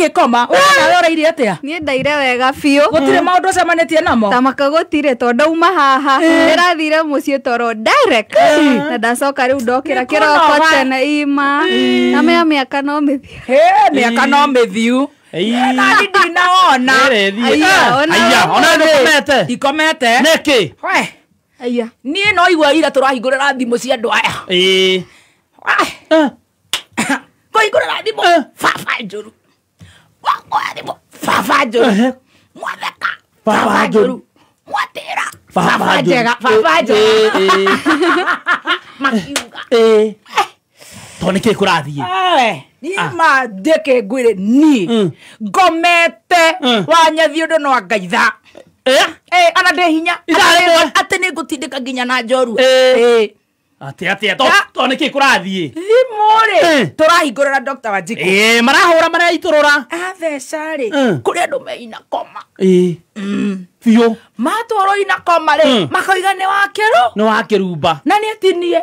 Twagĩkoma we nawe ũraire atĩa? Niĩ ndaire wega biũ. Gũtirĩ maũndũ ũcemanĩtie namo? Tamaka gũtirĩ tondũ ndauma haha ndĩrathire mũciĩ toro direct na ndacoka rĩu ndokĩra Nĩ kĩroko kũnoga. tene ima na mĩa mĩaka no mĩthiĩ. Hĩ, mĩaka no mĩthiu. Nani ndinawona. Aya, ona- Aya, ona nĩũkomete. Ikomete. Nĩkĩ? We, Aya. niĩ no igua ira tũrahingũrĩra thimũ cia andũ aya. Ĩĩ. We, Eh. kũhingũrĩra thimũ baba njũru. Wakoya thimũ baba njũru. Ehe. Mwatheka Baba baba njũru. njũru. Mwatĩra Baba baba njũru. njega baba njega. Ĩĩ, Makiuga. ĩĩ. To nĩkĩ kũrathiĩ? Awe, niĩ ma ndĩke ngwĩre niĩ ngomete wanyathi ũndũ no angaitha. Eh? Eh, ana ndĩ hinya. Ithaa rĩmwe. Atĩ nĩ ngũtindĩka nginya na njorua. Ĩĩ. Ĩĩ. Atĩ atĩa? To nĩkĩ kũrathiĩ? Thimũ rĩ, Eh. tũrahingũrĩra Dr. Wanjikũ. Ĩĩ, marahũra mareitũrũra. Atheca rĩ, kũrĩ andũ me ina koma. Ĩĩ. Biũ. Matwarwo ina koma rĩ, makoiga nĩ wakĩrũ Nĩ wa kĩrumba. na nĩ atinie.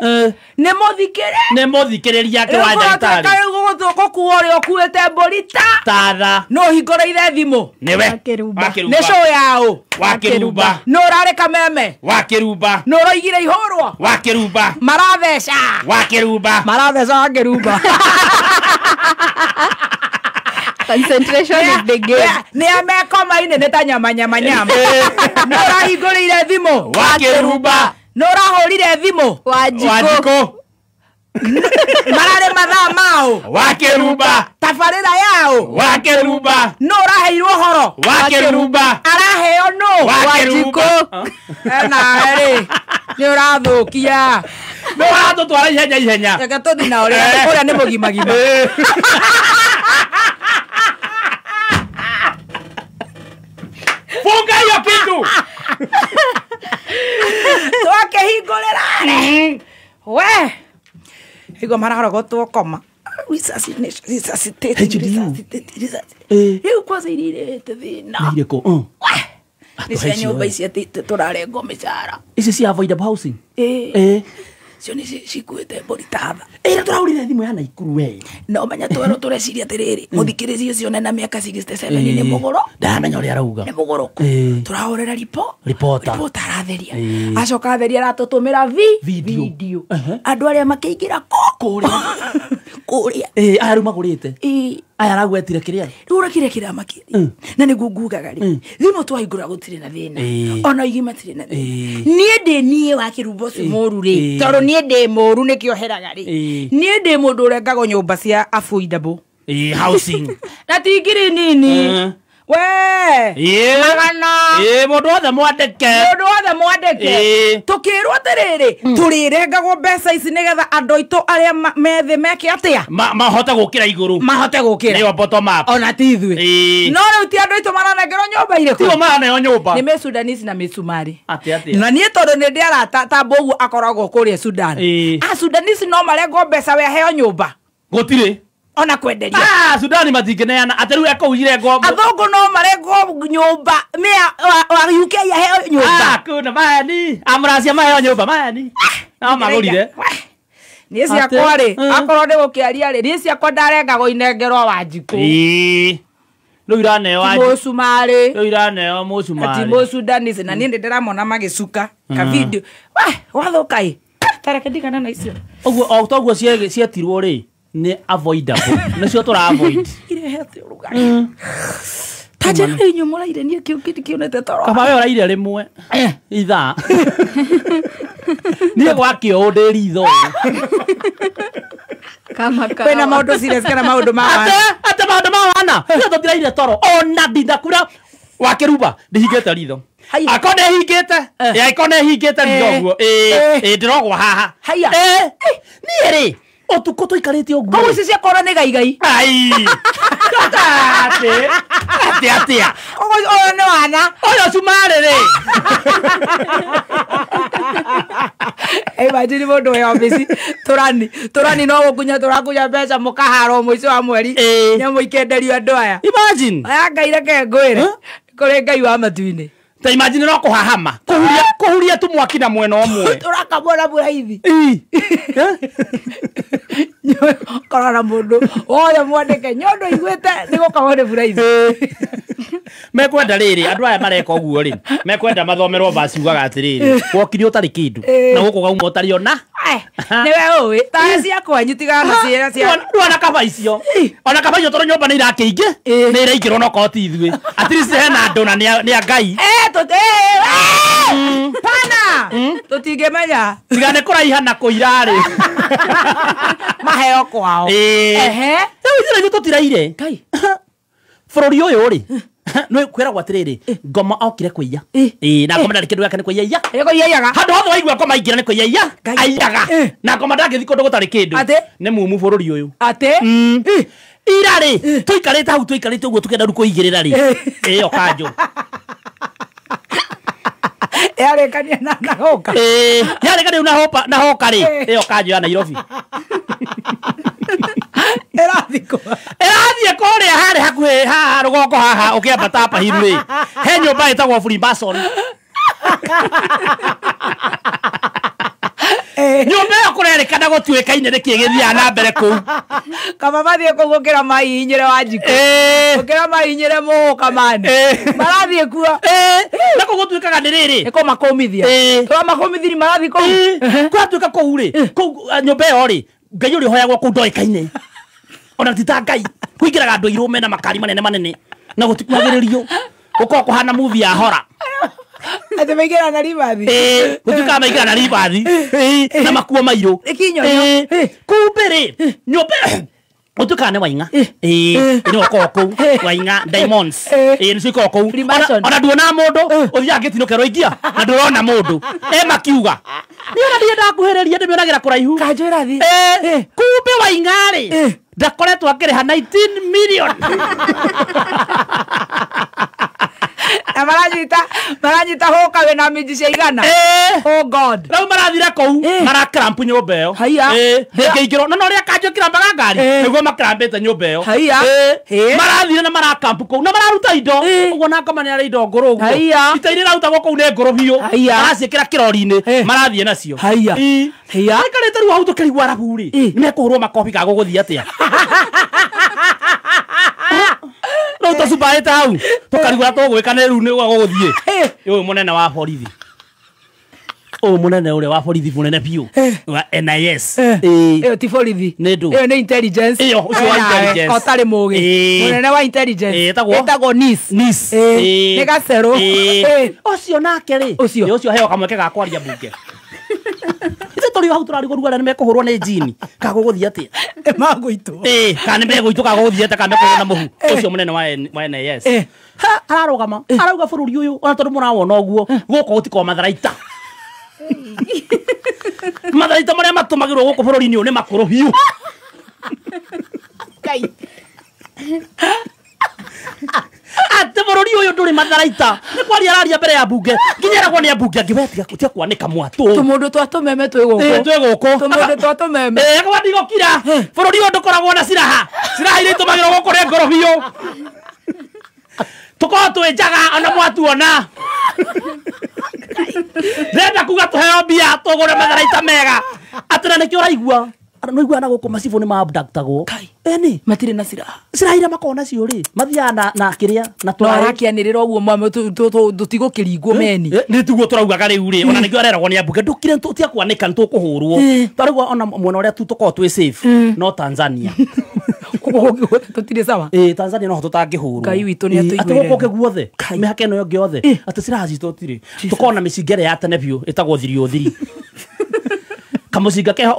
Nĩ mũthikĩre. Nĩ mũthikĩrĩria ake wa Rĩu kũratuĩka ndagĩtarĩ. rĩu gũkua ũrĩa ũkuĩte mbũri ta. Tatha. Nũ ũhingũrĩire thimũ? Nĩwe. Wa kĩrumba. Wa kĩrumba. Nĩ cũ yaũ? Wa kĩrumba. Nũ ũrarĩ kameme? Wa kĩrumba. Nũ ũroigire ihũrwo? Wa kĩrumba. Maratheca. Wa kĩrumba. Maratheca wa kĩrumba. Concentration is the game. Nĩ a mekomainĩ nĩ ta nyama nyama nyama. Nũ ũrahingũrĩire thimũ? Wa kĩrumba. Nũ ũrahũrire thimũ? Wanjikũ. Wanjikũ. Mararĩ mathaa maũ? Wa kĩrumba. Tabarĩra yaũ? Wa kĩrumba. Nũ ũraheirwo ũhoro? Wa kĩrumba. Araheo nũ? Wa kĩrumba. Enawe rĩ, nĩ ũrathũkia. Nĩ ũratũtwara ihenya ihenya. Reke tũthiĩ na ũrĩa ũrĩa nĩ mũgimagima. Funga hiyo kitu. Twakĩhingũrĩra rĩ. We. Igua mararogotwo koma. Resuscitate, HDU. resuscitate, resuscitate. Eh. Rĩu kwanza iria irehete thĩna. Nĩ irĩkũ? We. Nĩ cia Tũhaicio, nyũmba eh. ici atĩ tũrarengwo mĩcara. Ici cia avoidable housing. Ĩĩ. Ĩĩ. Cio nĩ cikuĩte mbũri tatha. Ĩrĩa tũrahũrire thimũ ya Naikuru we. Na ũmenya twerwo tũreciria atĩrĩrĩ, mũthikĩrĩria ũcio nena mĩaka 67 nĩ mũgũro. Ndaramenya ũrĩa arauga. Nĩ mũgũrũku. Ĩĩ. Tũrahũrĩra Reporter. Reporter aratheria. Ĩĩ. Acoka atheria aratũtũmĩra Video. video. Ehe. Andũ arĩa makĩingĩra kũrĩa. Kũrĩa. Ĩĩ, aya rĩu magũrĩte. Ĩĩ. Aya aragwetire kĩrĩa. Rĩu ũrĩa kĩrĩa kĩramakia na nĩguo ngugaga rĩ, thimũ twahingũra gũtirĩ na thĩna. Ĩĩ. Ona igima matirĩ na thĩna. Ĩĩ. Niĩ ndĩ niĩ wa kĩrumba ũcio mũru rĩ, Ĩĩ. tondũ niĩ ndĩ mũru nĩkĩo heraga rĩ. Ĩĩ. Niĩ ndĩ mũndũ ũrengagwo nyũmba cia affordable. Ĩĩ, housing. Na ti ngiri nini. We. Ĩĩ. Magana. Ĩĩ, mũndũ wothe mwandĩke. Mũndũ wothe mwandĩke. Ĩĩ. Tũkĩrwo atĩrĩrĩ, tũrĩrengagwo mbeca ici nĩgetha andũ aitũ arĩa methĩ meke atĩa? Mahote gũkĩra igũrũ. Mahote gũkĩra. Nĩyo bottom up. Ona ti ithuĩ. Ĩĩ. No rĩu ti andũ aitũ maranengerwo nyũmba irĩkũ? Tio maraneo nyũmba. Nĩ mĩsudanese na mĩcumarĩ. Atĩ atĩa? Na niĩ tondũ nĩ ndĩ arata ta Mboguo akoragwo kũrĩa Sudan. Ĩĩ. A Sudanese no marengwo mbeca we aheo nyũmba. Gũtirĩ. Ona kwenderia. Ah, Sudani matingĩneana. Atĩ rĩu ekũu irengwo. Athũngũ no marengwo nyũmba mĩa wa UK aheo nyũmba. Ah, kuna maeni. Amracia maheo nyũmba maeni. No magũrire. Niĩ ciakwa rĩ, Atĩ, akorwo nĩ gũkĩaria rĩ, niĩ ciakwa ndarengagwo inengerwo Wanjikũ. Ĩĩ. Rĩu iraneo Ti Wanjikũ. mũcumarĩ. Rĩu iraneo Ati mũcumarĩ. mũsudanese na niĩ nĩ ndĩramona magĩcuka ka video. We, wathũka ĩ. Tareke ndigane na icio. Ũguo o toguo cietirwo rĩ nĩ avoidable. Nĩcio tũra avoid. Irehete ũrugarĩ. Ta njĩra rĩu inyuĩ mũraire niĩ kĩu kĩndĩ kĩonete toro. Kaba we ũraire rĩmwe. Ithaa. Niĩ gwakĩo ũũ ndĩ ritho. Kama Kwĩna kawa. maũndũ serious kana maũndũ ma Ate ate maũndũ ma wana. Niĩ tũtiraire toro. Ona ndinakura wa kĩrumba ndihingĩte ritho. Haiya. Akorwo nĩhingĩte. Eh. Ĩ angĩkorwo nĩhingĩte ritho Eh. ũguo. Ĩ Eh. ĩ ndĩrogwa haha. Haiya. Ĩ niĩ rĩ ũtukũ tũikarĩte ũguo. Koguo ici ciakorwo nĩ gaigai. Ai. Atĩ atĩ atĩa. Koguo ũyũ nĩ wana. Ũyũ cumarĩ rĩ. Imagine mũndũ wĩ obici tũrani tũrani no gũkunya tũrakunya mbeca mũkaharwo mũico wa mweri Ĩĩ. nyamũ ikenderio andũ aya. Imagine. Aya Ngai reke ngwĩre Huh? kũrĩ Ngai wa matu-inĩ. Ta imagine no kuhahama kuhuria kuhuria tu mwaki na mwena umwe turakamwona buraithi korora mundu wothe mwandike nyondo iguite ni gukamwo ni buraithi. Mekwenda riri andu aya mareka uguo ri mekwenda mathomerwo basi ugaga atiriri wokire utari kindu na guku gauma utari ona niwe uwi ta cia kwanyu tigana ciira cia rwana kaba icio ona kaba icio tondu nyumba ni irakiingi ni iraingirwo no koti ithuĩ at least hena andu na ni a Ngai pana tutingimenya tiga ni kuraiha na kuira ri maheo kwao. Ehe riu ithuĩ tutiraire Ngai bũrũri ũyũ rĩ no kwiragwo atiriri ngoma okire kuiya na ngoma ndari kindu gake ni kuiya iya kuiyaga handu hothe waigua ngoma aingira ni kuiya iya aiyaga na ngoma ndangĩthi kundu gutari kindu ni mumu bũrũri ũyũ ati ira ri tuikarite hau tuikarite uguo tukenda riu kuigirira ri iyo kanjũ yarĩkania na hoka yarĩkania na hoka ri iyo kanjũ ya Nairobi ĩrathiĩ kũrĩa harĩ hakuhĩ haha rũgongo haha ũkĩambata hapa hiru rĩ he nyũmba ĩtagwo Freemason. Nyũmba ĩyo kũrerĩkana gũtuĩkaine nĩkĩ gĩthiaga na mbere kũu. Kaba mathiĩ kũu gũkĩra maihinyĩre Wanjikũ gũkĩra maihinyĩre mũũka mani marathiĩ kuo na kũu gũtuĩkaga nĩ rĩrĩ nĩ kũmakũmithia tũramakũmithiri marathiĩ kũu kũratuĩka kũu rĩ kũu nyũmba ĩyo rĩ Ngai ũrĩa ũhoyagwo kũu ndoĩkaine ona ti ta Ngai kũingĩraga andũ airũ mena makari manene manene na gũtikuhagĩrĩrio gũkorwo kũhana movie ya hora atĩ maingĩra na ribathi gũtuĩkaga maingĩra na ribathi na makuo mairũ kumbe rĩ nyũmba gũtuĩkaga nĩ Waing'a nĩ ũkoragwo kũu Waing'a Diamonds nĩcio ikoragwo kũu ona nduonaga mũndũ ũthiaga gĩtino kerwo ingia na ndũrona mũndũ makiuga niĩ ona ndiendaga kuhĩrĩria ndĩmĩonagĩra kũraihu kanjũ ĩrathiĩ kumbe Waing'a rĩ ndakoretwo akĩrĩha 19 million na maranyita hoka wĩna minji cia igana. Oh God rĩu marathire kũu marakramp nyũmba ĩyo ĩngĩingĩrwo no ũrĩa kanjũ ĩkĩrambaga ngari nĩguo makrambĩte nyũmba ĩyo marathire na marakamp kũu na mararuta indo ũguo na ngoma nĩ arĩ indo ngũrũ ũguo ita iria irarutagwo kũu nĩ ngũrũ biũ maraciĩkĩra kĩrori-inĩ marathiĩ nacio maikarĩte rĩu hau tũkĩrigwo arabu rĩ nĩ mekũhũrwo makobi ka gũgũthiĩ atĩa rĩu tũcumbarĩte hau tũkarigwo tũgwĩka nĩ rĩu nĩguo gũgũthiĩ ũyũ mũnene wa borithi ũyũ mũnene ũrĩa wa borithi mũnene biũ wa NIS ĩyo ti borithi nĩ ndũ ĩyo nĩ intelligence ĩyo ũcio wa intelligence ũtarĩ mũgĩ mũnene wa intelligence ĩtagwo NIS nĩ gacerũ ũcio nake rĩ ũcio heo kamweke ga kwaria mbunge ithe tũrĩ hau tũrarigwo rĩu arĩa nĩ mekũhũrwo nĩ njini ka gũgũthiĩ atĩa magũitwo kana nĩ megũitwo ka gũgũthiĩ atĩa kana mekũhũrwo na mũhu ũcio mũnene wa NIS ararũgama arauga bũrũri ũyũ ona tondũ mũrawona ũguo gũkũ gũtikoragwo matharaita matharaita marĩa matũmagĩrwo gũkũ bũrũri-inĩ ũyũ nĩ makũrũ biũ atĩ bũrũri ũyũ ndũrĩ matharaita nĩ kwaria araria mbere ya mbunge nginya eragwo nĩ ambunge angĩ we tiga kwanĩka mwatũ tũmũndũ twa tũmeme twĩ gũkũ twĩ gũkũ tũmũndũ twa tũmeme akauga ndigũkira bũrũri ũyũ ndũkoragwo na ciraha ciraha iria itũmagĩrwo gũkũ nĩ ngũrũ biũ tũkorwo twĩ njaga ona mwatuona ndĩrenda kuga tũheo mbia tũgũre matharaita mega atĩ na nĩkĩo ũraigua no igua na gũkũ macibũ nĩ maabductagwo ĩni matirĩ na ciraha ciraha iria makoragwo nacio rĩ mathiaga na kĩrĩa na tũrakĩanĩrĩra ũguo mwame tũtigũkĩringwo meni nĩ tiguo tũraugaga rĩu rĩ ona nĩkĩo areragwo nĩ ambunge ndũkire tũtia kwanĩka nĩ tũkũhũrwo twarĩgwo ona mwena ũrĩa tu tũkoragwo twĩ safe no Tanzania tũtirĩ sawa Tanzania no ho tũtangĩhũrwo Ngai witũ nĩ atũiguĩre atĩ gũkũ guothe mĩhaka ĩno ĩngĩ yothe atĩ ciraha citũ tũtirĩ tũkoragwo na mĩcinga ĩrĩa ya tene biũ ĩtagwo thiri ũthiri kamũcinga keho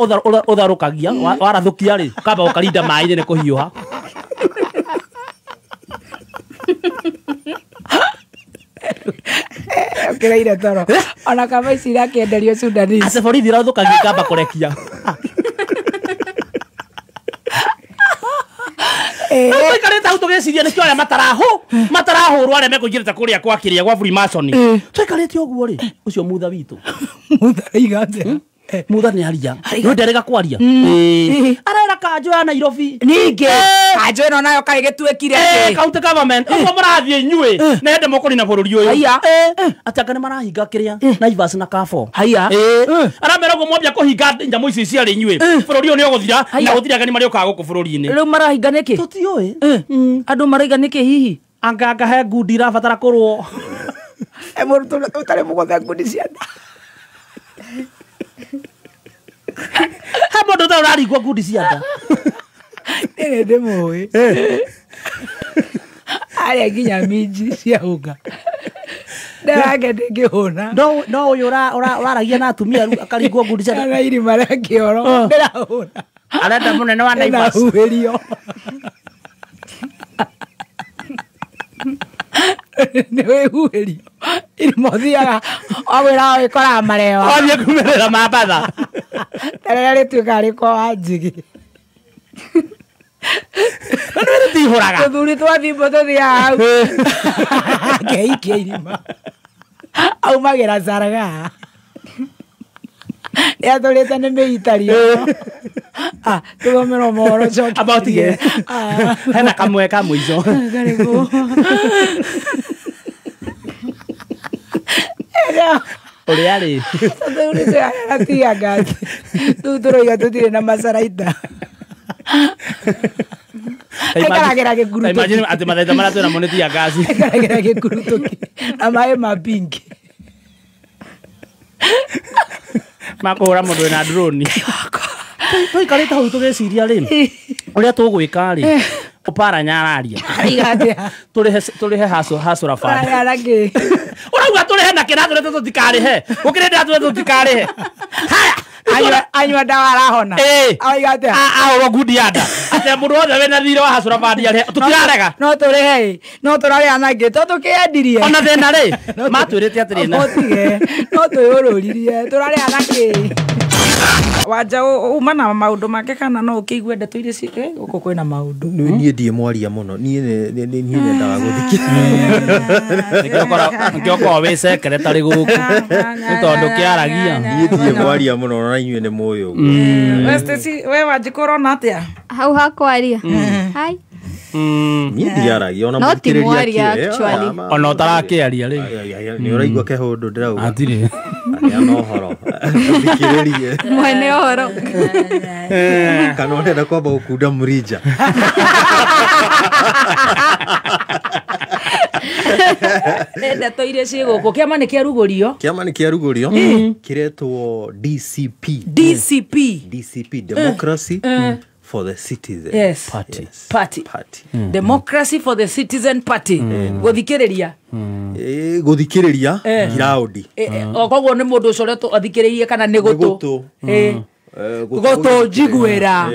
ũtharũkagia warathũkia rĩ ũkamba ũkarinda maĩ-inĩ nĩ kũhiũha ũkĩraire toro ona kaba ici irakĩenderio Sudanese atĩ borithi irathũkagia ikamba kũrekia tũikarĩte hau tũgĩciria nĩkĩo arĩa matarahũrwo arĩa mekũingĩrĩte kũrĩa kwa kĩrĩa gwa Freemason tũikarĩte ũguo rĩ ũcio mutha witũ mutha aiga atĩa Mutha nĩ aria no ndarega kwaria arera kanjũ ya Nairobi ningĩ kanjũ ĩno nayo kaĩ gĩtuĩkire atĩ county government ũguo mũrathiĩ inyuĩ na hĩndĩ mũkũnina bũrũri ũyũ atĩ anga nĩ marahinga kĩrĩa Naivas na Carrefour haya aramera ũguo mwambia kũhinga nyamũ ici ciarĩ inyuĩ bũrũri ũyũ nĩ ũgũthira na gũtirĩ ageni marĩũkaga gũkũ bũrũri-inĩ rĩu marahinga nĩkĩ tũtiũĩ andũ maraiga nĩkĩ hihi anga he ngundi irabatara kũrũo mũndũ ũtarĩ mũgothe ngundi cia nda he mũndũ ũtarĩ ũraringwo ngundi cia nda nĩ ndĩmũĩ arĩa nginya minji cia unga ndarake ndĩngĩhũna no ũyũ ũraragia na atumia rĩu akaringwo ngundi cia nda na irima rĩa kĩoro ndĩrahũna arenda mũnene wa Naivas huhĩrio nĩ wĩhuhĩrio irima ũthiaga wawĩra wĩkoraga marewa wathiĩ kumĩrĩra mambatha ta rĩrĩa rĩtuĩkaga rĩkwa wa njigi na nĩ rĩtihũraga tũthuri twa thimbo tũthiaga hau akeikia irima aumagĩra caraga nĩ atũrĩte nĩ mĩitario tũthomerwo mohoro coke hena kamwe ka mũico karĩkũ ũrĩa rĩ tũthurĩte tia ngati rĩu tũroiga tũtirĩ na macaraita aikaragĩra gĩkurutuki imagine atĩ mathaita marĩa twĩnamo nĩ tia ngasi aikaragĩra gĩkurutuki na maĩ ma pinki makũhũra mũndũ wĩna drone tũikarĩte hau tũgĩciria rĩ ũrĩa tũgwĩka rĩ Oparanya araria tũrĩhe hasũra band ũrauga tũrĩhe na kĩra tũrĩte tũtikarĩhe gũkĩrĩ ndĩra tũrĩte tũtikarĩhe haya anyua ndawa arahona oiga atĩa ahũrwo ngundi ya nda atĩ mũndũ wothe wĩna thirĩ wa hasũra band arĩhe tũtirarega no tũrĩhe no tũrarĩha nangĩ to tũkĩendirie ona thĩna rĩ matwĩrĩte atĩrĩ na ũtige no twĩũrũririe tũrarĩha nakĩ wanja uma na maũndũ make kana no ũkĩigue ndeto iria ci gũkũ kwĩna maũndũ niĩ ndiĩ mwaria mũno niĩ nendaga gũthikĩrĩria nĩkĩo ũkoragwo wĩ secretary gũkũ nĩ tondũ kĩaragia niĩ ndiĩ mwaria mũno na inyuĩ nĩ mũĩ ũguo we Stacy we Wanjikũ ũrona atĩa hau hakwaria hai niĩ ndiaragia ona No ti mwaria actually. Ona ũtarakĩaria rĩ nĩ ũraigua kĩhũndũ ndĩrauga hatirĩ aneana ũhoro thikĩrĩrie mwene ũhoro kana ũrenda kwamba gũkunda mũrija nĩ ndeto iria ciĩ gũkũ kĩama nĩ kĩarugũrio kĩama nĩ kĩarugũrio kĩretwo DCP DCP DCP Democracy for the Citizen. Yes. Party. Yes. Party. Party. Democracy for the Citizen Party. Gũthikĩrĩria Gũthikĩrĩria giraũndi koguo nĩ mũndũ ũcio ũrĩa athikĩrĩirie kana nĩ gũtũ gũtũ njiguĩra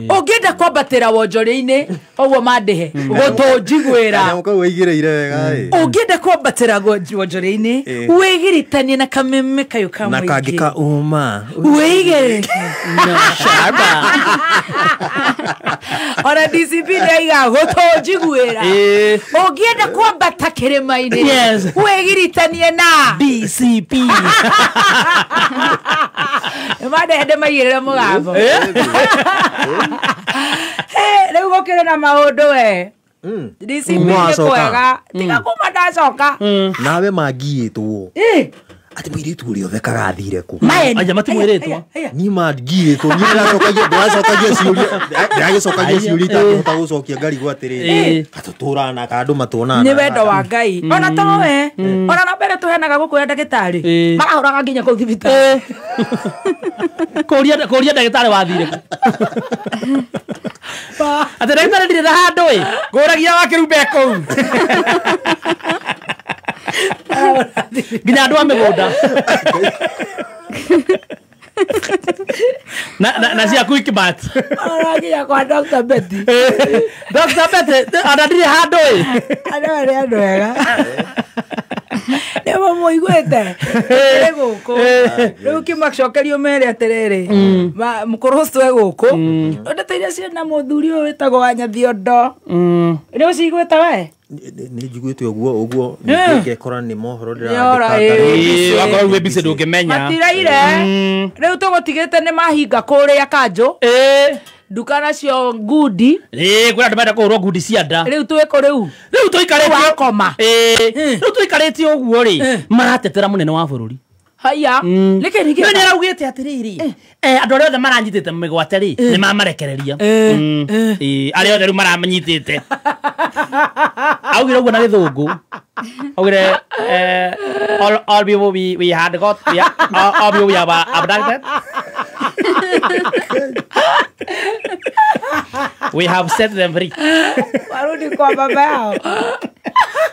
ũngĩenda kwambatĩra wonjoria-inĩ ũguo mandĩhe gũtũ njiguĩra kanyamũ kau wĩigĩrĩire wega ĩ ũngĩenda kwambatĩra wonjoria-inĩ wĩgiritanie na kameme kayũ ka na kangĩ mũingĩ ka ũma wĩigĩrĩre ona DCP nĩaiga gũtũ njiguĩra ũngĩenda kwambata kĩrĩma-inĩ Yes. wĩgiritanie na DCP nĩmandehe ndĩmaigĩrĩre mũgambo rĩu gũkĩrĩ na maũndũ we DCP nĩ Mwacoka. kwega tiga kuma ndacoka nawe mangiĩtwo atĩ mũirĩtu ũrĩa ũthekaga athire kũ Aya, matimwĩrĩtwo. niĩ mangiĩtwo niĩ ndĩracokagia ciũria ndĩragĩcokagia ciũria itangĩhota gũcokia ngarigwo atĩrĩrĩ atũtũraga naka andũ matuonaga nĩ wendo wa Ngai ona towe ona na mbere tũheanaga gũkũ ya ndagĩtarĩ marahũraga nginya kũu thibitarĩ kũria ndagĩtarĩ wathire kũ atĩ ndagĩtarĩ ndirĩ na handũ ĩ ngũragia wakĩrumbe kũu nginya andũ a mĩgũnda na cia Quickmart ona nginya kwa Dr. Betty Dr. Betty ona ndirĩ handũ ĩ andũ arĩa andũ ega nĩmo mũiguĩte ĩ gũkũ rĩu kĩmacokerio mere atĩrĩrĩ mũkũrũ ũcio e gũkũ ndeto iria ciĩna mũthuri ũyũ wĩtagwo Wanyathiondo nĩ ũciguĩte we Nĩ njiguĩte ũguo ũguo ngekora nĩ mohoro ndĩrandĩka. Wakorwo wĩ busy ndũngĩmenya. Matiraire. Rĩu tũgũtigĩte nĩ mahinga kũrĩa kanjũ. Nduka nacio ngundi. Kwĩna andũ marenda kũhũrwo ngundi cia nda. Rĩu twĩkũ rĩu? Rĩu tũikarĩte wakoma. Rĩu tũikarĩte ũguo rĩ, maratetera mũnene wa bũrũri. Haya. Nĩkĩ nĩkĩ? Nĩ araugĩte atĩrĩrĩ, andũ arĩa othe maranyitĩte mĩgwate rĩ, nĩ mamarekereria. Arĩa othe rĩu maramanyitĩte. Augire ũguo na gĩthũngũ. Augire all people we had got, all people we have abducted. We have set them free. Warudi kwa baba yao.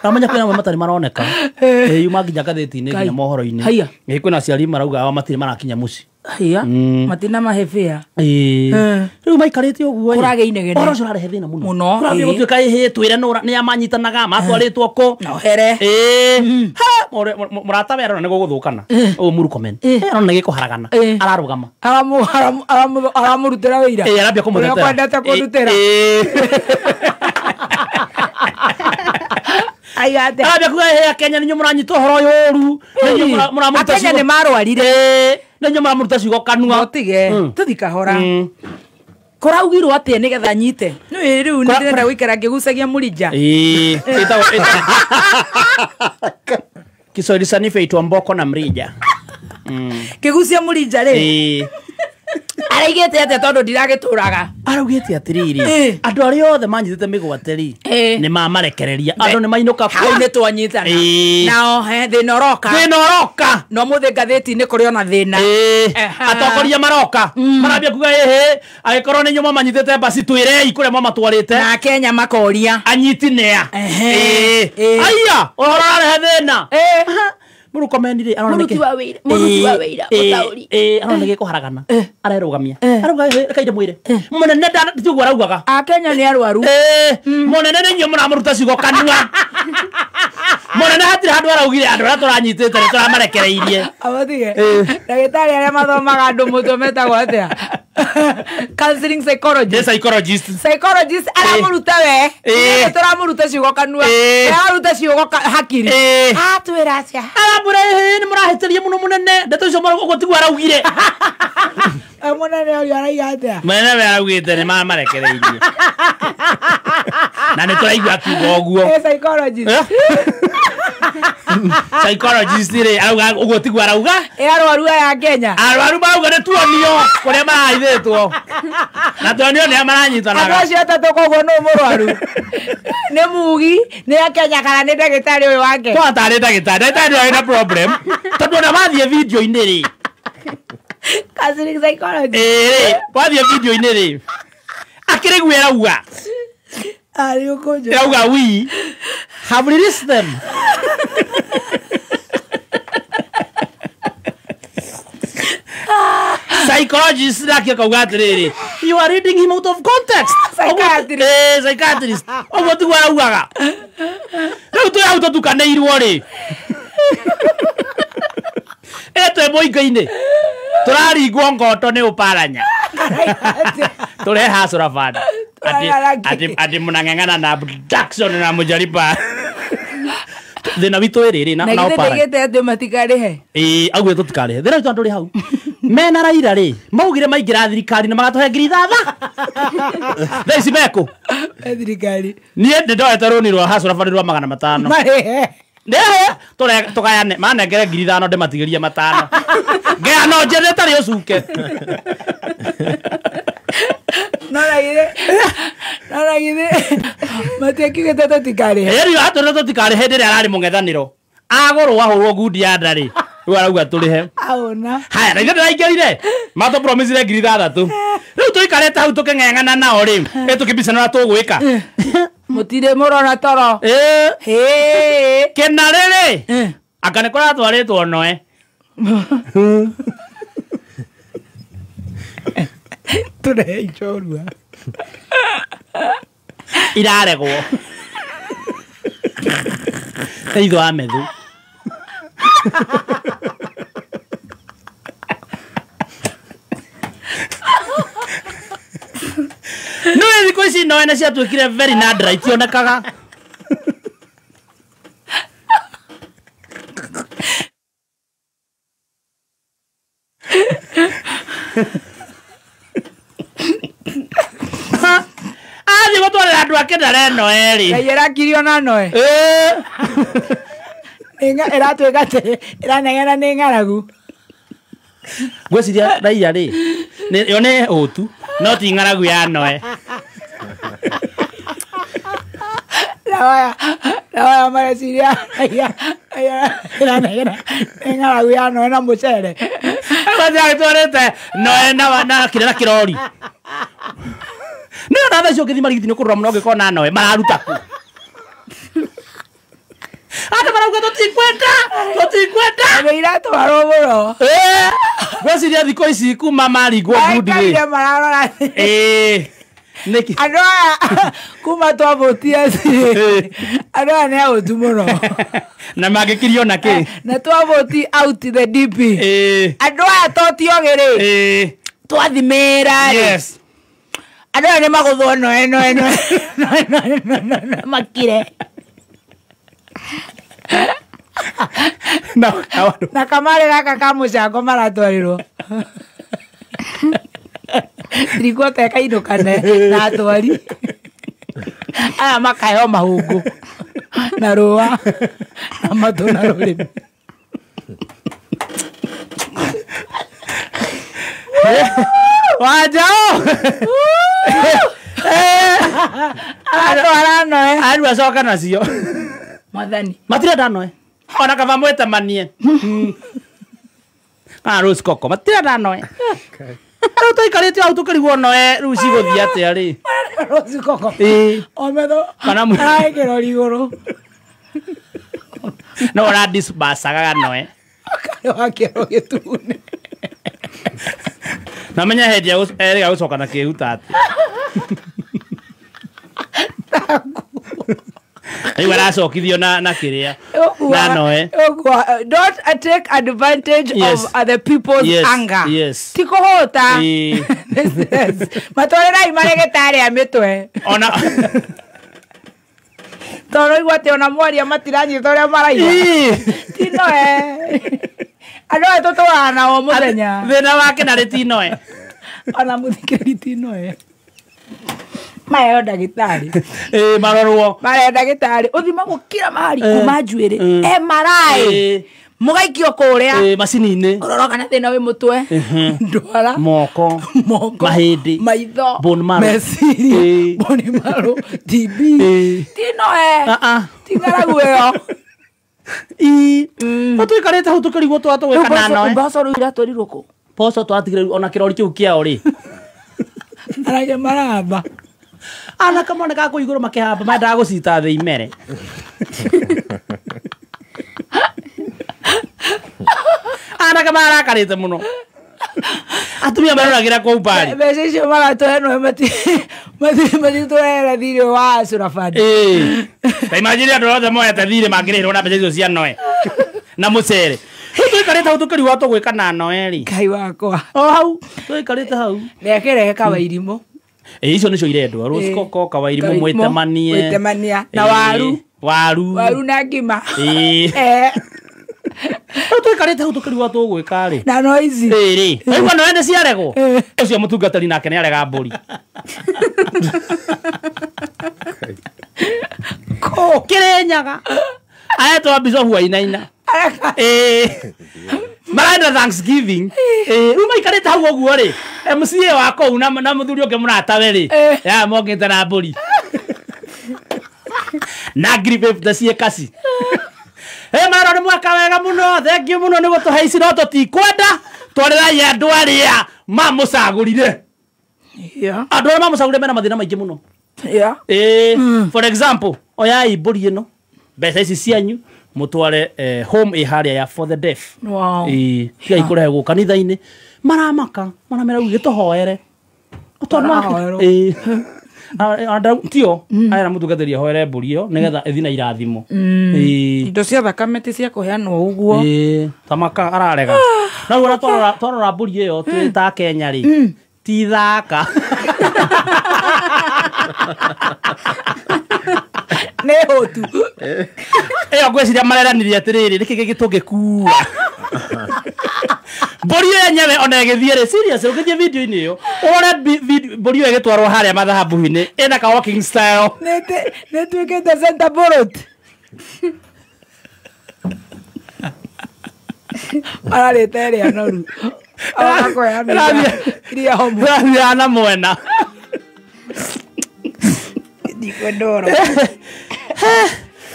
Namanya kwĩna amwe matarĩ maroneka. Yuma nginya ngathĩti-inĩ nginya mohoro-inĩ. Kwĩna aciari marauga ao matirĩ marakinya mũciĩ. Haya. Matina mahebea. Rĩu maikarĩte ũguo. Kũragĩa inegene. Ũhoro ũcio ũrarehe thĩna mũno. Mũno. Kũrathiĩ gũtuĩka ĩhĩ twĩre nĩ amanyitanaga matwarĩtwo kũ. Na ohere. Ha mũrata we arona nĩ gũgũthũkana. Ũyũ Murkomen. Arona nĩ gĩkũharagana. Ararũgama. Aramũrutĩra wĩira. Arambia kũmũtetera. Ũrĩa kwendete kũndutĩra. Aiga Arambia kuga ĩhĩ Kenya nĩ inyuĩ mũranyita ũhoro ũyũ ũru. Nĩ inyuĩ mũramũruta Akenya nĩ marwarire. Nĩ inyuĩ mũramũruta ciugo kanua. Mũtige. Tũthi kahora. Kũraugirwo atĩa nĩgetha nyite? Nĩ rĩu nĩ ndĩrenda gũikara ngĩgucagia mũrija. Kiswahili sanifu itwa mboko na mrija. Kĩgucia mũrija rĩ. Araigĩte atĩa tondũ ndiragĩtũraga? Araugĩte atĩrĩrĩ, andũ arĩa othe manyitĩte mĩgwate rĩ, nĩ mamarekereria. Andũ nĩ mainũka hau nĩ twanyitana. Nao thĩna ũroka. Thĩna ũroka. No mũthĩ ngathĩti-inĩ kũrĩ ona thĩna. Atongoria maroka. Marambia kuga ĩhĩ, angĩkorwo nĩ inyuĩ mwamanyitĩte basi twĩrei kũrĩa mwamatwarĩte. Na Kenya makoria. Anyiti nĩa. Aya, ũhoro ũrarehe thĩna. Murkomen rĩ arona nĩkĩ? Mũruti wa wĩra ũtaũri. Arona nĩ gĩkũharagana. Arerũgamia. Arauga reke ndĩmwĩre. Mũnene tiguo araugaga. Akenya nĩ arwaru. Mũnene nĩ inyuĩ mũramũruta ciugo kanua. Mũnene hatirĩ handũ araugire andũ arĩa tũranyitĩte nĩ tũramarekereirie. Abatige. Ndagĩtarĩ arĩa mathomaga andũ mũtwe metagwo atĩa? Counseling psychologist. Psychologist. Psychologist aramũruta we. Tũramũruta ciugo kanua. Araruta ciugo hakiri. Atwĩra atĩa? Aramwĩra ĩhĩ nĩ mũrahĩtĩria mũno mũnene. Ndeto icio ũguo tiguo araugire. Mũnene ũrĩa arauga atĩa? Mũnene we araugĩte nĩ mamarekereirie. Na nĩ tũraigua akiuga ũguo. Psychologist. Psychologist rĩ arauga ũguo tiguo arauga. Arwaru aya Kenya. Arwaru marauga nĩ tuonio kũrĩa marahithĩtwo. Na tuonio nĩ maranyitanaga. Andũ acio atatũ koguo nũ mũrwaru? Nĩ Mugi, nĩ Akenya kana nĩ ndagĩtarĩ ũyũ wake? Twatarĩ ndagĩtarĩ. Ndagĩtarĩ ndarĩ na problem. Tondũ ona wathiĩ video-inĩ rĩ. Counseling psychologist. Wathiĩ video-inĩ rĩ. Akĩrĩ guo arauga. Arĩ ũkũnjũ. Arauga we have released them. Psychologist nake akauga atĩrĩrĩ, you are reading him out of context. Psychiatrist. Psychiatrist. Ũguo tiguo araugaga. Rĩu twĩ hau tũtukanĩirwo rĩ. Twĩ mũingĩ-inĩ. Tũraringwo ngoto nĩ ũparanya. Tũreha Surafan. Ati mnang'ang'ana na abduction na mũjariba. Thĩna witũ ĩrĩrĩ na Na githĩ ũparanya. ndaigĩte atĩ matikarĩhe? Augire tũtikarĩhe. Thĩna witũ andũ rĩ hau. Mena Raila rĩ, maugire maingĩra thirikari na magatũhe 6,000. Thaa ici mekũ? Thirikari. Niĩ nĩ ndoete rũni rwa Hustler rwa 500. Marĩhe. Ndehe tũgayane manengere 5,000 ndĩmatigĩrie 5. Ngayano njĩra ĩtarĩ ũcuke. No na githĩ matiakiugĩte tũtikarĩhe. Ĩri atwĩrire tũtikarĩhe hĩndĩ ĩrĩa ararĩ mũng'ethanĩro. Agũrwo ahũrwo ngundi ya nda rĩ. Rĩu arauga tũrĩhe. Aona. Haya, na ithuĩ ndĩraingĩrire. Matũ-promisire 6,000. Rĩu tũikarĩte hau tũkĩng'eng'ana nao rĩ, tũkĩbicana ũrĩa tũgwĩka. Mũtirĩ mũrona toro. Kĩna rĩrĩ, anga nĩ kũratwarĩtwo noe. Tũrehe ichorua. Iraregwo. Nĩ itho wa methu. No thikũ ici noe nĩ ciatuĩkire very nadra itionekaga. Athi gũtwarĩra andũ ake ndare noe rĩ. Ngai ĩrakirio na noe. Ĩratuĩka atĩ ĩranegena nĩ ng'aragu. Ngwĩciria raia rĩ yo nĩ ũtu no ti ng'aragu ya noe. Nawaya mareciria raia ĩranegena nĩ ng'aragu ya noe na mũcere. Agĩtwarĩte noe na kĩrĩa na kĩrori. Nĩ ona thaa icio ũngĩthiĩ Marigiti nĩ ũkũrora mũno ũngĩkorwo na noe mararuta kũ. Andũ marauga tũtikwenda tũtikwenda. Andũ iratwarwo mũno. Ngwĩciria thikũ ici kuma maringwo ngundi rĩ. Maikarire mararora. Nĩkĩ? Andũ aya kuma twavũtia andũ aya nĩ ahũtu mũno. Na mangĩkirio na kĩ? Na twavũti out the DP. Andũ aya to ti ogĩ rĩ. Twathimĩra rĩ. Yes. Andũ aya nĩ magũthwo noe noe noe noe noe noe makire. Na kamare gaka ka mũcango maratwarirwo. Tirikuota ĩkainũkane na atwari. Aya makaheo mahũngũ na rũa na matũ na rũrĩmĩ. Wanjao. Aratwara noe. Arũ acoka nacio. Mwathani. Matirenda noe. Ona kaba mwĩtemanie. Kana Rose Coco matirenda noe. Rĩu tũikarĩte hau tũkĩrigwo noe rĩu cigũthiĩ atĩa rĩ. Rose Coco. O metho. Kana araĩkĩrwo igũrũ. No ora disbursaga noe. Wakĩrwo gĩtune. Na menya hĩndĩ erĩga gũcoka na kĩhuta atĩ. Rĩu aracokithio na kĩrĩa na noe. Don't take advantage of other people's anger. Yes. Ti kũhũta. Matwarĩrai marĩgĩtarĩ a mĩtwe. Ona tondũ igua atĩ ona mwaria matiranyita ũrĩa maraigua. Ti noe. Andũ aya tũtũraga nao mũthenya. Thĩna wake narĩ ti noe. Ona mũthikĩrĩri ti noe. Maheo ndagĩtarĩ. Marorwo. Maheo ndagĩtarĩ. Ũthimagwo kila mahali kuma njuĩrĩ. MRI. Mũgaikio kũrĩa. Macini-inĩ. Ũrorwo kana thĩna wĩ mũtwe. Ndwara. Moko. Moko. Mahĩndĩ. Maitho. Bone marrow. Meciria. Bone marrow. TB. Ti noe. Ti ng'aragu ĩyo. Tũikarĩte hau tũkĩrigwo tũgwĩka na noe. Mboco rĩu iratwarirwo kũ? Mboco twatigire ona kĩrori kĩu kĩao rĩ. Arake marahamba. Anake monekaga kũu igũrũ makĩhamba mendaga gũcita thĩ imere. Anake marakarĩte mũno. Atumia maroragĩra kũu mbari. Mbeca icio maratũhe noe matitũheere thirĩ wa Surafund. Ta imagine andũ othe moete thirĩ mangĩrĩhĩrwo na mbeca icio cia noe na mũcere. Rĩu tũikarĩte hau tũkĩrigwo tũgwĩka na noe rĩ. Ngai wakwa. O hau tũikarĩte hau. Rekerehe Kawairimũ. Icio nĩcio irendwo. Rose Coco, Kawairimũ, mwĩtemanie. Mwĩtemania. Na waru. Waru. Waru na ngima. Rĩu tũikarĩte hau tũkĩrigwo tũgwĩka rĩ. Na no ici. Rĩ. Waigua noe nĩ ciaregwo. Ũcio mũtungatĩri nake nĩ arega mbũri. Kĩrĩnyaga. Aretwo Bishofu Wainaina. Marenda Thanksgiving. Rĩu maikarĩte hau ũguo rĩ. MCA wa kũu na mũthuri ũngĩ mũratawe rĩ. Ya mokĩte na mbũri. Na 50 ciĩ kaci. Marora nĩ mwaka wega mũno. Thank you mũno nĩ gũtũhe ici no tũtikwenda. Twarĩrai andũ arĩa mamũcagũrire. Andũ arĩa mamũcagũrire mena mathĩna maingĩ mũno. For example, oyai mbũri ĩno. Mbeca ici cianyu mũtware home ĩ harĩa ya for the deaf. Tigai kũrehe gũkũ kanitha-inĩ. Maramaka, maramera rĩu gĩtũhoere. Tio arera mũtungatĩri ahoere mbũri ĩyo nĩgetha ĩthiĩ na irathimo. Indo cia thakame ti cia kũheanwo ũguo. Tamaka ararega. Na rĩu ona twarora mbũri ĩyo twĩ ta Kenya rĩ. Ti thaka. Nĩ hũtu. Ĩyo ngwĩciria mareranire atĩrĩrĩ nĩkĩ gĩkĩ tũngĩkua. Mbũri ĩyo yenyewe ona ĩgĩthiĩ rĩ serious ũgĩthiĩ video-inĩ ĩyo ũrore mbũri ĩyo ĩgĩtwarwo harĩa mathahabu-inĩ ĩna ka walking style. Nĩ tuĩkĩte center bullet. Ararĩte ĩrĩa noru. Iria homu. Ĩrathiĩ na mwena. Ndikwenda ũhoro.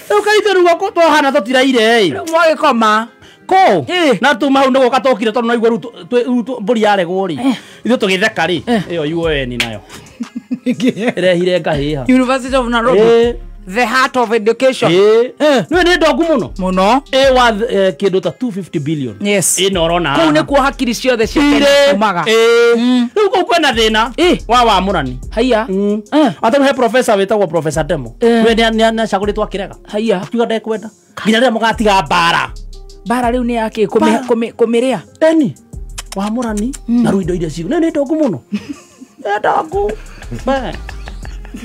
Rĩu kaitũ rĩu gũkũ twahana tũtiraire ĩ. Rĩu mwagĩkoma. Kũ? Na tuma hau nĩgũka tũkire tondũ naigua rĩu mbũri yaregwo rĩ. Ithuĩ tũgĩtheka rĩ. Ĩyo UoN nayo. Ĩrehire ngahĩha. University of Nairobi. The heart of education. Nĩ nĩ ndongu mũno. Mũno. Ĩ worth kĩndũ ta 250 billion. Yes. Ĩ na ũrona. Kũu nĩkuo hakiri ciothe cia Kenya kumaga. Rĩu kũu kwĩna thĩna wa wamũrani. Haiya. Ata he professor wĩtagwo Professor Demo. We nĩ acagũrĩtwo akĩrega. Haiya. Akiuga ndekwenda. Nginya rĩrĩa mũgatiga mbara. Mbara rĩu nĩ yakĩ kũmĩrĩa. Eni. Wamũrani na rĩu indo iria ciu. Nĩ ndongu mũno. Nĩ ndongu.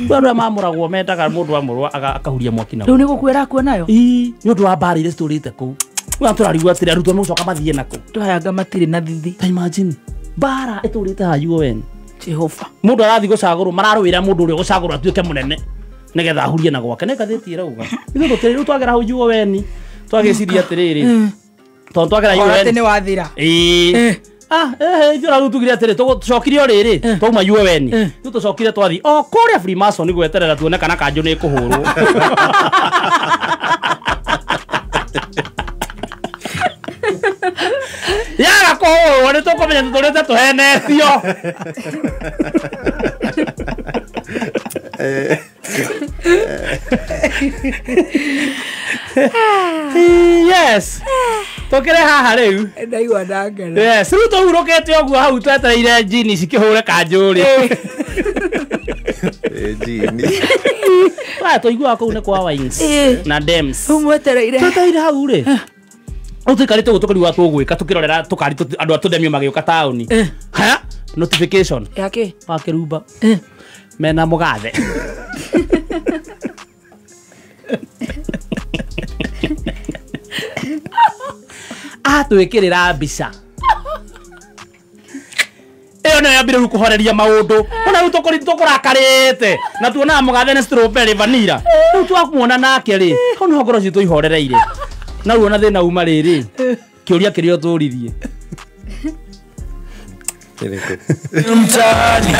Andũ mamũragwo mendaga mũndũ amũrwo akahuria mwaki naguo. Rĩu nĩ gũkuĩra akua nayo? Ii, nĩ ũndũ wa mbara iria citũrĩte kũu. Rĩu tũrarigwo atĩrĩ arutwo megũcoka mathiĩ nakũ. Tũhayanga matirĩ na thithi. Ta imagine mbara ĩtũrĩte ha UoN. Jehova. Mũndũ arathiĩ gũcagũrwo mararũĩra mũndũ ũrĩa ũgũcagũrwo atuĩke mũnene nĩgetha ahurie na gwake. Nĩ ngathĩti ĩrauga. Ithuĩ tũtirĩ rĩu twagera hau UoN twagĩciria atĩrĩrĩ. Tondũ twagera UoN. Atĩ nĩ wathira. Ĩĩ. Ithuĩ rĩu tugire atĩrĩ tũcokire o rĩrĩ twauma UoN rĩu tũcokire twathi o kũrĩa Freemason gweterera tuone kana kanjũ nĩ ĩkũhũrwo. Yaga kũhũrwo nĩ tũkũmenya tũtũrĩte tũhenetio. Yes. Tũkĩrĩ haha rĩu. Ndaigua ndangena. Yes, rĩu tũhurũkĩte ũguo hau twetereire njini cikĩhũre kanjũ rĩ. Njini. Wa tũiguaga kũu nĩ kwa wines na dems. Rĩu mwetereire. Twetereire hau rĩ. Rĩu tũikarĩte ũguo tũkĩrigwo tũgwĩka tũkĩrorera tũkari andũ a tũthemio magĩũka taũni. Haya, notification. Yakĩ? Wa Kĩrumba. Mena mũgathe. Atwĩkĩrĩra mbica ĩyo nĩyo yambire rĩu kũhoreria maũndũ ona rĩu tũkũrakarĩte na tuonaga mũgathe nĩ strawberry vanilla rĩu twamuona nake rĩ hau nĩho ngoro citũ ihorereire na rĩu ona thĩna uma rĩrĩ kĩũria kĩrĩa ũtũririe. Mtaani.